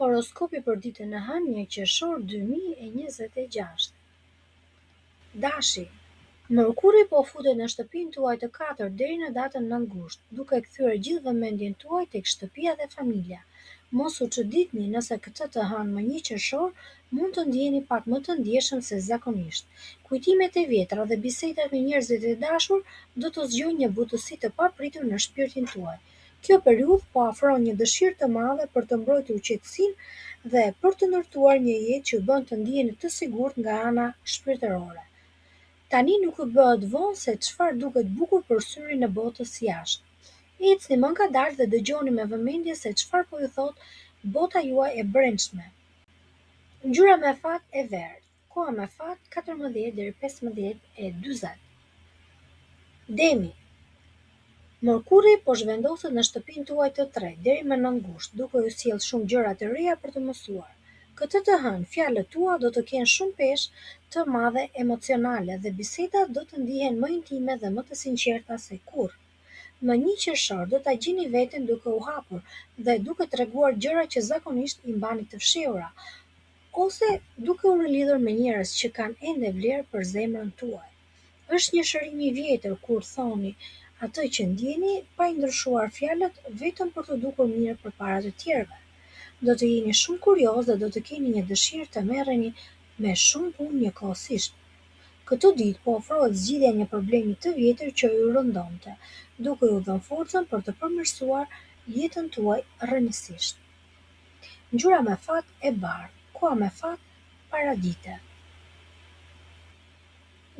Horoskopi për ditën e hënë, 1 qershor 2026. Dashi. Mërkuri po futet në shtëpinë tuaj të katërt deri në datën 9 gusht, duke kthyer gjithë vëmendjen tuaj tek shtëpia dhe familja. Mos u çuditni nëse këtë të hënë më 1 qershor mund të ndiheni pak më të ndjeshëm se zakonisht. Kujtimet e vjetra dhe bisedat me njerëzit e dashur do të zgjojnë një butësi të papritur në shpirtin tuaj. Kjo periudhë po afron një dëshirë të madhe për të mbrojtur qetësinë dhe për të ndërtuar një jetë që ju bën të ndiheni të sigurt nga ana shpirtërore. Tani nuk ju bëhet vonë se çfarë duket bukur për syrin e botës jashtë. Ecni më ngadalë dhe dëgjoni me vëmendje se çfarë po ju thotë bota juaj e brendshme. Ngjyra me fat e verdhë, koha me fat 14 deri 15 e 40. Demi. Mërkuri po zhvendoset në shtëpinë tuaj të tretë deri më 9 gusht, duke ju sjellë shumë gjëra të reja për të mësuar. Këtë të hënë, fjalët tua do të kenë shumë peshë të madhe emocionale dhe bisedat do të ndihen më intime dhe më të sinqerta se kurrë. Më 1 qershor do ta gjeni veten duke u hapur dhe duke treguar gjëra që zakonisht i mbani të fshehura, ose duke u rilidhur me njerëz që kanë ende vlerë për zemrën tuaj. Është një shërim i vjetër kur thoni atë që ndjeni pa i ndryshuar fjalët vetëm për t'u dukur mirë përpara të tjerëve. Do të jeni shumë kurioz dhe do të keni një dëshirë të merreni me shumë punë njëkohësisht. Këto ditë po ofrohet zgjidhja e një problemi të vjetër që ju rëndonte, duke ju dhënë forcën për të përmirësuar jetën tuaj rrënjësisht. Ngjyra me fat e bardhë, koha me fat paradite.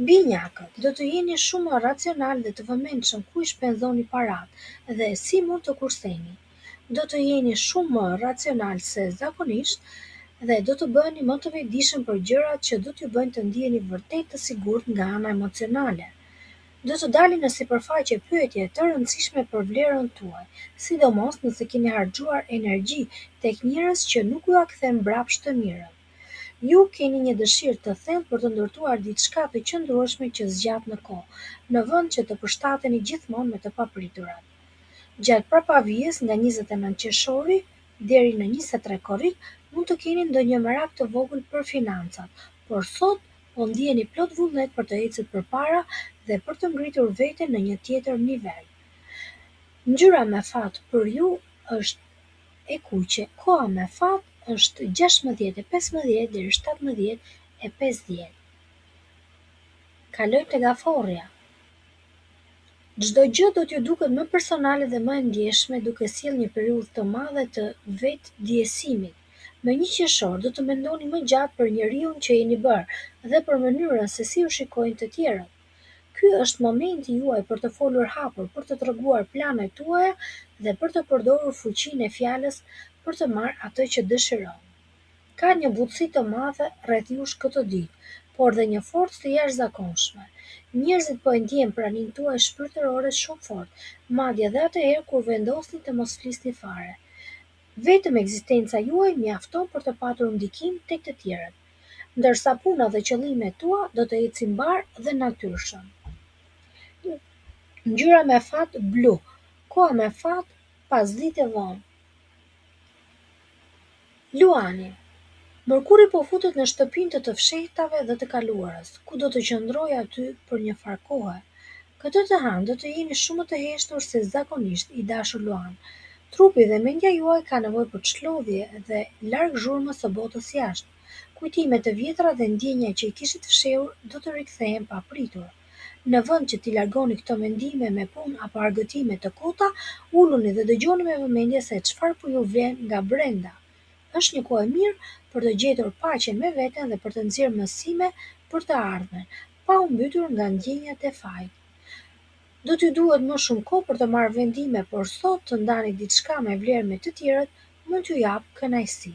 Binjakët, do të jeni shumë më racional dhe të vëmendshëm ku i shpenzoni paratë dhe si mund të kurseni. Do të jeni shumë më racional se zakonisht dhe do të bëheni më të vetëdijshëm për gjërat që do t'ju bëjnë të ndiheni vërtet të sigurt nga ana emocionale. Do të dalin në sipërfaqe pyetje të rëndësishme për vlerën tuaj, sidomos nëse keni harxhuar energji tek njerëz që nuk jua kthejnë mbrapsht të mirën. Ju keni një dëshirë të thellë për të ndërtuar diçka të qëndrueshme që zgjat në kohë, në vend që të përshtateni gjithmonë me të papriturat. Gjatë prapavijës nga 29 qershori deri në 23 korrik mund të keni ndonjë merak të vogël për financat, por sot po ndiheni plot vullnet për të ecur përpara dhe për të ngritur veten në një tjetër nivel. Ngjyra me fat për ju është e kuqe, koha me fat është 16:15 deri 17:50. Kalojmë te gaforrja. Çdo gjë do t'ju duket më personale dhe më e ndjeshme, duke sjellë një periudhë të madhe të vetëdijesimit. Më 1 qershor do të mendoni më gjatë për njeriun që jeni bërë dhe për mënyrën se si ju shikojnë të tjerët. Ky është momenti juaj për të folur hapur, për të treguar planet tuaja dhe për të përdorur fuqinë e fjalës për të marrë atë që dëshironi. Ka një butësi të madhe rreth jush këto ditë, por dhe një forcë të jashtëzakonshme. Njerëzit po e ndjejnë praninë tuaj shpirtërore shumë fort, madje dhe atëherë kur vendosni të mos flisni fare. Vetëm ekzistenca juaj mjafton për të patur ndikim tek të tjerët. Ndërsa puna dhe qëllimet tua do të ecin mbarë dhe natyrshëm. Ngjyra me fat blu, koha me fat pasdite vonë. Luani. Mërkuri po futet në shtëpinë të të fshehtave dhe të kaluarës, ku do të qëndrojë aty për një farë kohe. Këtë të hënë do të jeni shumë më të heshtur se zakonisht, i dashur Luan. Trupi dhe mendja juaj kanë nevojë për çlodhje dhe larg zhurmës së botës jashtë. Kujtime të vjetra dhe ndjenja që i kishit fshehur do të rikthehen papritur. Në vend që t'i largoni këto mendime me punë apo argëtime të kota, uluni dhe dëgjoni me vëmendje se çfarë po ju vlen nga brenda. Është një kohë e mirë për të gjetur paqen me veten dhe për të nxjerrë mësime për të ardhmen, pa u mbytur nga ndjenjat e fajit. Do t'ju duhet më shumë kohë për të marrë vendime, por sot të ndani diçka me vlerë me të tjerët mund t'ju japë kënaqësi.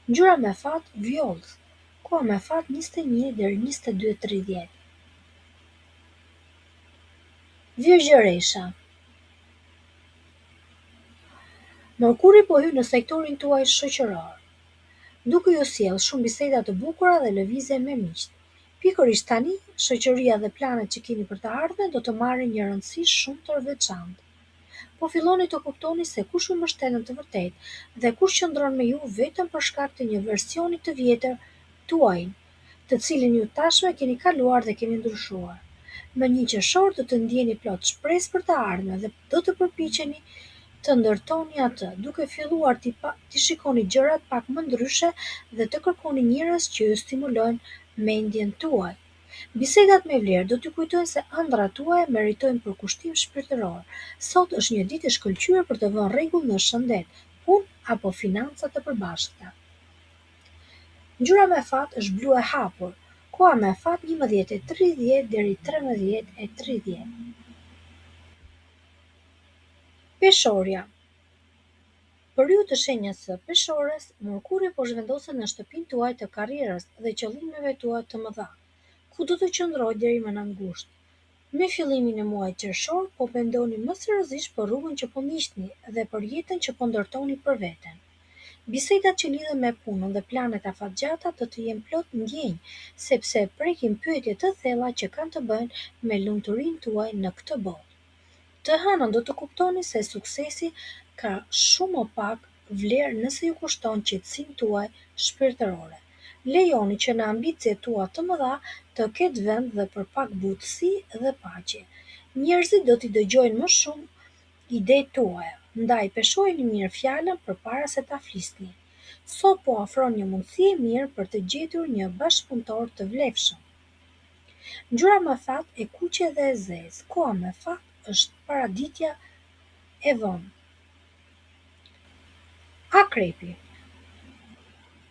Ngjyra me fat vjollcë, koha me fat 21 deri 22:30. Virgjëresha. Mërkuri po hyn në sektorin tuaj shoqëror, duke ju sjellë shumë biseda të bukura dhe lëvizje me miqtë. Pikërisht tani, shoqëria dhe planet që keni për të ardhmen do të marrin një rëndësi shumë të veçantë. Po filloni të kuptoni se kush ju mbështet në të vërtetë dhe kush qëndron me ju vetëm për shkak të një versioni të vjetër tuajin, të cilin ju tashmë e keni kaluar dhe keni ndryshuar. Më një qershor do të ndiheni plot shpresë për të ardhmen dhe do të përpiqeni të ndërtoni atë, duke filluar t'i pa, t'i shikoni gjërat pak më ndryshe dhe të kërkoni njerëz që ju stimulojnë mendjen tuaj. Bisedat me vlerë do t'ju kujtojnë se ëndrrat tuaja meritojnë përkushtim shpirtëror. Sot është një ditë e shkëlqyer për të vënë rregull në shëndet, punë apo financa të përbashkëta. Ngjyra me fat është blu e hapur. Koha me fat 11:30 deri 13:30. Peshorja. Për ju të shenjës së Peshores, Mërkuri po zhvendoset në shtëpinë tuaj të karrierës dhe qëllimeve tuaja të mëdha, ku do të qëndrojë deri më 9 gusht. Me fillimin e muajit qershor, po mendoni më seriozisht për rrugën që po ndiqni dhe për jetën që po ndërtoni për veten. Bisedat që lidhen me punën dhe planet afatgjata do të jenë plot ndjenjë, sepse prekin pyetje të thella që kanë të bëjnë me lumturinë tuaj në këtë botë. Të hënën do të kuptoni se suksesi ka shumë më pak vlerë nëse ju kushton qetësinë tuaj shpirtërore. Lejoni që në ambiciet tua të mëdha të ketë vend dhe për pak butësi dhe paqe. Njerëzit do t'i dëgjojnë më shumë idetë tuaja, ndaj peshojeni mirë fjalën përpara se ta flisni. Sot po afron një mundësi e mirë për të gjetur një bashkëpunëtor të vlefshëm. Ngjyra me fat e kuqe dhe e zezë. Koha me fat është paraditja e vonë. Akrepi.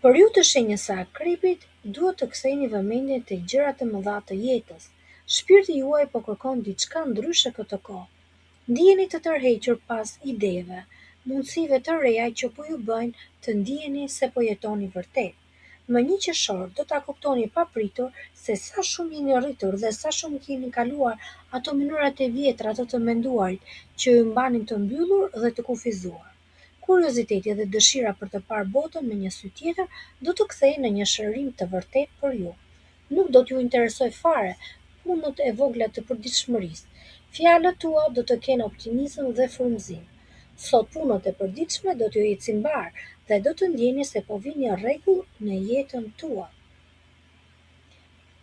Për ju të shenjës së akrepit, duhet të ktheni vëmendjen te gjërat e mëdha të jetës. Shpirti juaj po kërkon diçka ndryshe këtë kohë. Ndiheni të tërhequr pas ideve, mundësive të reja që po ju bëjnë të ndiheni se po jetoni vërtet. Më një qershor do ta kuptoni papritur se sa shumë jeni rritur dhe sa shumë keni kaluar ato mënyrat e vjetra të të menduarit që ju mbanin të mbyllur dhe të kufizuar. Kurioziteti dhe dëshira për të parë botën me një sy tjetër do të kthehen në një shërim të vërtetë për ju. Nuk do t'ju interesojë fare punët e vogla të përditshmërisë. Fjalët tua do të kenë optimizëm dhe frymëzim. Sot punët e përditshme do t'ju ecin mbarë dhe do të ndjeni se po vini rregull në jetën tuaj.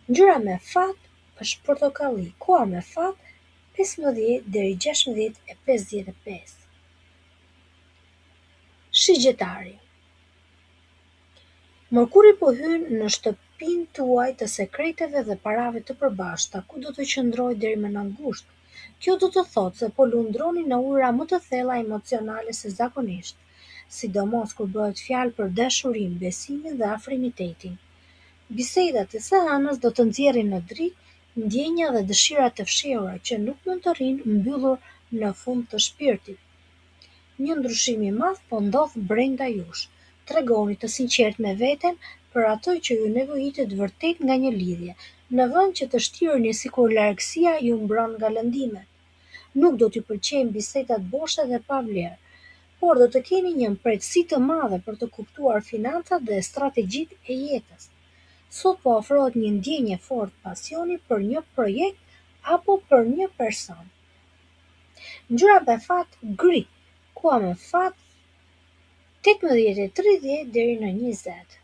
Ngjyra me fat është portokalli, koha me fat 15 deri 16:55. Shigjetari. Mërkuri po hyn në shtëpinë tuaj të sekreteve dhe parave të përbashkëta, ku do të qëndrojë deri më 9 gusht. Kjo do të thotë se po lundroni në ujëra më të thella emocionale se zakonisht, sidomos kur bëhet fjalë për dashurinë, besimin dhe afrimitetin. Bisedat e së hënës do të nxjerrin në dritë ndjenja dhe dëshira të fshehura që nuk mund të rrinë mbyllur në fund të shpirtit. Një ndryshim i madh po ndodh brenda jush. Tregohuni të sinqertë me veten për atë që ju nevojitet vërtet nga një lidhje, në vend që të shtireni sikur largësia ju mbron nga lëndimet. Nuk do t'ju pëlqejnë bisedat boshe dhe pa vlerë, por do të keni një mprehtësi të madhe për të kuptuar financat dhe strategjitë e jetës. Sot po afrohet një ndjenjë e fortë pasioni për një projekt apo për një person. Ngjyra me fat gri, koha me fat 18:30 deri në 20.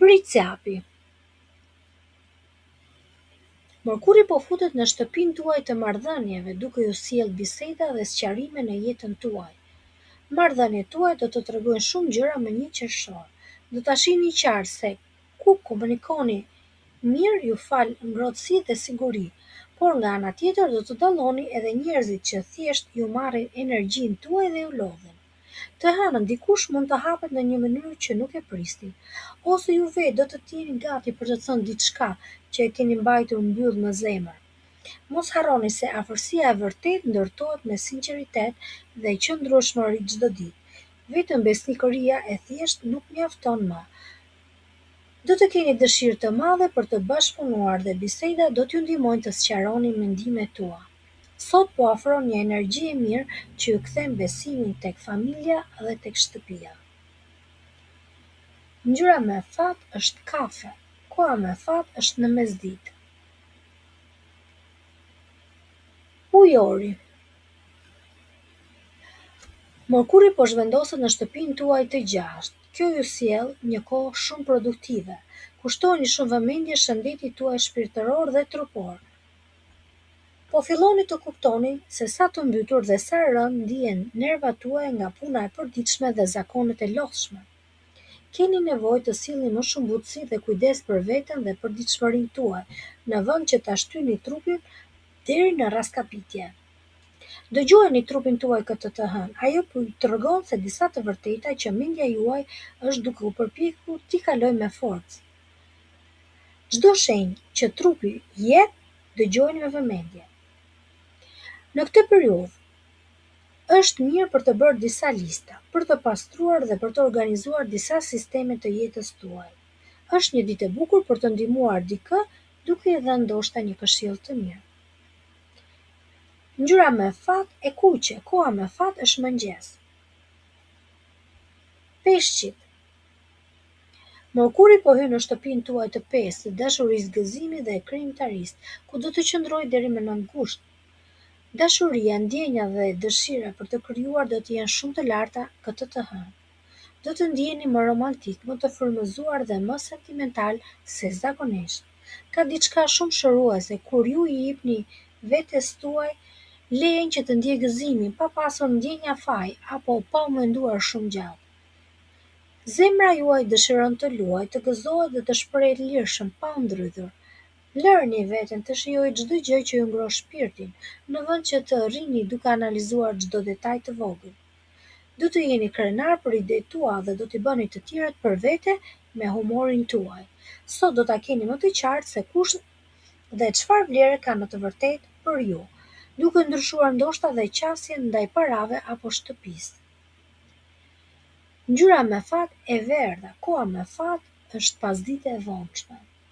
Bricjapi. Mërkuri po futet në shtëpinë tuaj të marrëdhënieve, duke ju sjellë biseda dhe sqarime në jetën tuaj. Marrëdhëniet tuaja do të tregojnë shumë gjëra më një qershor. Do ta shihni qartë se ku komunikoni mirë ju fal ngrohtësi dhe siguri, por nga ana tjetër do të dalloni edhe njerëzit që thjesht ju marrin energjinë tuaj dhe ju lodhin. Të hënën dikush mund të hapet në një mënyrë që nuk e prisni, ose ju vetë do të jeni gati për të thënë diçka që e keni mbajtur mbyll në zemër. Mos harroni se afërsia e vërtetë ndërtohet me sinqeritet dhe qëndrueshmëri çdo ditë. Vetëm besnikëria e thjeshtë nuk mjafton më. Do të keni dëshirë të madhe për të bashkëpunuar dhe bisedat do t'ju ndihmojnë të sqaroni mendimet tua. Sot po afron një energji e mirë që ju kthen besimin tek familja dhe tek shtëpia. Ngjyra me fat është kafe. Koha me fat është në mesditë. Ujori. Mërkuri po zhvendoset në shtëpinë tuaj të gjashtë. Kjo ju sjell një kohë shumë produktive. Kushtojini shumë vëmendje shëndetit tuaj shpirtëror dhe trupor. Po filloni të kuptoni se sa të mbytur dhe sa rëndë ndihen nervat tuaja nga puna e përditshme dhe zakonet e lodhshme. Keni nevojë të sillni më shumë butësi dhe kujdes për veten dhe përditshmërinë tuaj, në vend që ta shtyni trupin deri në rraskapitje. Dëgjojeni trupin tuaj këtë të hënë, ajo po ju tregon se disa të vërteta që mendja juaj është duke u përpjekur t'i kalojë me forcë. Çdo shenjë që trupi jep, dëgjojeni me vëmendje. Në këtë periudhë është mirë për të bërë disa lista, për të pastruar dhe për të organizuar disa sisteme të jetës tuaj. Është një ditë e bukur për të ndihmuar dikë duke i dhënë ndoshta një këshillë të mirë. Ngjyra me fat e kuqe, koha me fat është mëngjes. Peshqit. Mërkuri po hyn në shtëpinë tuaj të pestë, të dashurisë, gëzimit dhe krijimtarisë, ku do të qëndrojë deri më 9 gusht. Dashuria, ndjenja dhe dëshira për të krijuar do të jenë shumë të larta këtë të hënë. Do të ndiheni më romantik, më të frymëzuar dhe më sentimental se zakonisht. Ka diçka shumë shëruese kur ju i jepni vetes tuaj lejen që të ndjejë gëzimin pa pasur ndjenja faji apo pa u menduar shumë gjatë. Zemra juaj dëshiron të luajë, të gëzohet dhe të shprehet lirshëm pa u ndrydhur. Lëreni veten të shijojë çdo gjë që ju ngroh shpirtin, në vend që të rrini duke analizuar çdo detaj të vogël. Do të jeni krenar për idetë tua dhe do t'i bëni të tjerët për vete me humorin tuaj. Sot do ta keni më të qartë se kush dhe çfarë vlere ka në të vërtetë për ju, duke ndryshuar ndoshta dhe qasjen ndaj parave apo shtëpisë. Ngjyra me fat e verdha, koha me fat është pasdite e vonshme.